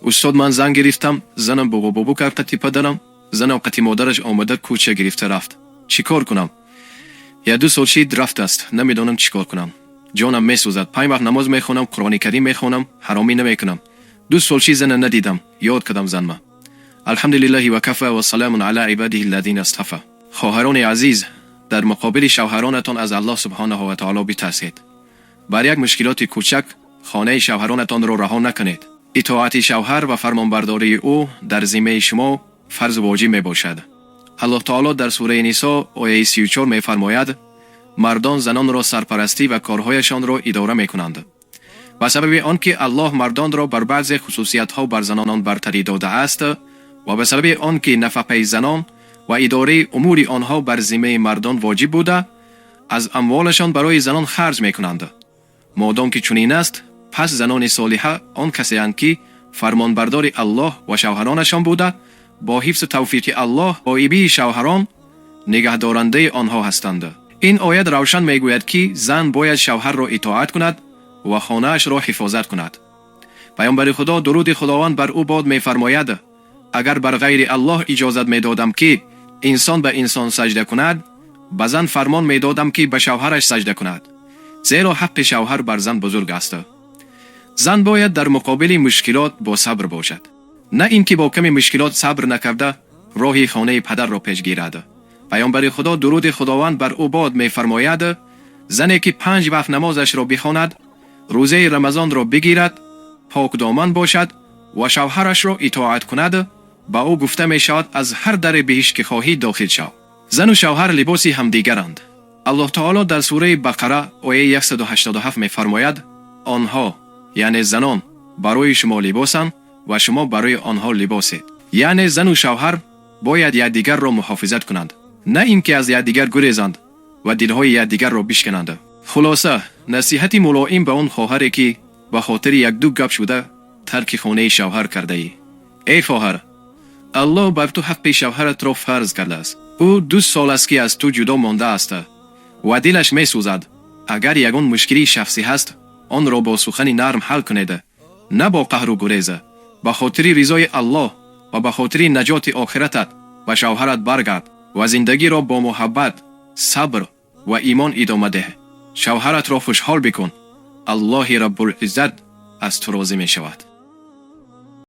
Устод, ман зан гирифтам, занам бобо бобо кард қати падарам, занам қати модараш омада, кӯча гирифта рафт. Чӣ кор кунам? Я 2 сол шид, рафтааст, намедонам чӣ кор кунам. Ҷонам месӯзад. 5 вақт намоз мехонам, Қуръони Карим мехонам, ҳаромӣ намекунам. 2 сол шид, зана надидам, ёд кардам занма. الحمد لله وكفى وسلام على عباده الذين اصطفى. Хоҳарони азиз, дар муқобили шавҳаронатон аз Аллоҳ субҳонаҳу ва таоло битарсед. Бар як мушкилоти кӯчак хонаи шавҳаронатонро раҳо накунед. Итоати шавҳар ва фармонбардории ӯ дар зиммаи шумо фарзу воҷиб мебошад. Аллоҳ таоло дар сураи Нисо, ояи 34 мефармояд: мардон занонро сарпарастӣ ва корҳояшонро идора мекунанд. Ба сабаби он ки Аллоҳ мардонро бар баъзе хусусиятҳо бар занон бартарӣ додааст ва ба сабаби он ки нафақаи занон ва идораи умури онҳо бар зиммаи мардон воҷиб буда, аз амволашон барои занон харҷ мекунанд. Модом ки чунин аст, пас занони солиҳа он касеанд, ки фармонбардори Аллоҳ ва шавҳаронашон буда, бо ҳифзу тавфиқи Аллоҳ ғоибии шавҳарон нигаҳдорандаи онҳо ҳастанд. Ин оят равшан мегӯяд, ки зан бояд шавҳарро итоат кунад ва хонаашро ҳифозат кунад. Паёмбари Худо, дуруди Худованд бар ӯ бод, мефармояд: агар бар ғайри Аллоҳ иҷозат медодам, ки инсон ба инсон саҷда кунад, ба зан фармон медодам, ки ба шавҳараш саҷда кунад, зеро ҳаққи шавҳар бар зан бузург аст. Зан бояд дар муқобили мушкилот бо сабр бошад, на ин ки бо ками мушкилот сабр накарда, роҳи хонаи падарро пеш гирад. Паёмбари Худо, дуруди Худованд бар ӯ бод, мефармояд: зане ки 5 вақт намозашро бихонад, рӯзаи Рамазонро бигирад, покдоман бошад ва шавҳарашро итоат кунад, ба ӯ гуфта мешавад: аз ҳар дари биҳишт ки хоҳӣ, дохил шав. Зану шавҳар либоси ҳамдигаранд. Аллоҳ таоло дар сураи Бақара, ояи 187 мефармояд: онҳо, яъне занон, барои шумо либосанд ва шумо барои онҳо либосед. Яъне зану шавҳар бояд якдигарро муҳофизат кунанд, на ин ки аз якдигар гурезанд ва дилҳои якдигарро бишкананд. Хулоса, насиҳати мулоим ба он хоҳаре, ки ба хотири як-ду гап шуда тарки хонаи шавҳар кардаӣ. Эй хоҳар, Аллоҳ бар ту ҳаққи шавҳаратро фарз кардааст. Ӯ 2 сол аст, ки аз ту ҷудо мондааст ва дилаш месӯзад. Агар ягон мушкилии шахсӣ ҳаст, онро бо сухани нарм ҳал кунед, на бо қаҳру гуреза. Ба хотири ризои Аллоҳ ва ба хотири наҷоти охиратат ба шавҳарат баргард ва зиндагиро бо муҳаббат, сабр ва имон идома деҳ. Шавҳаратро хушҳол бикун, Аллоҳи Раббулиззат аз ту розӣ мешавад.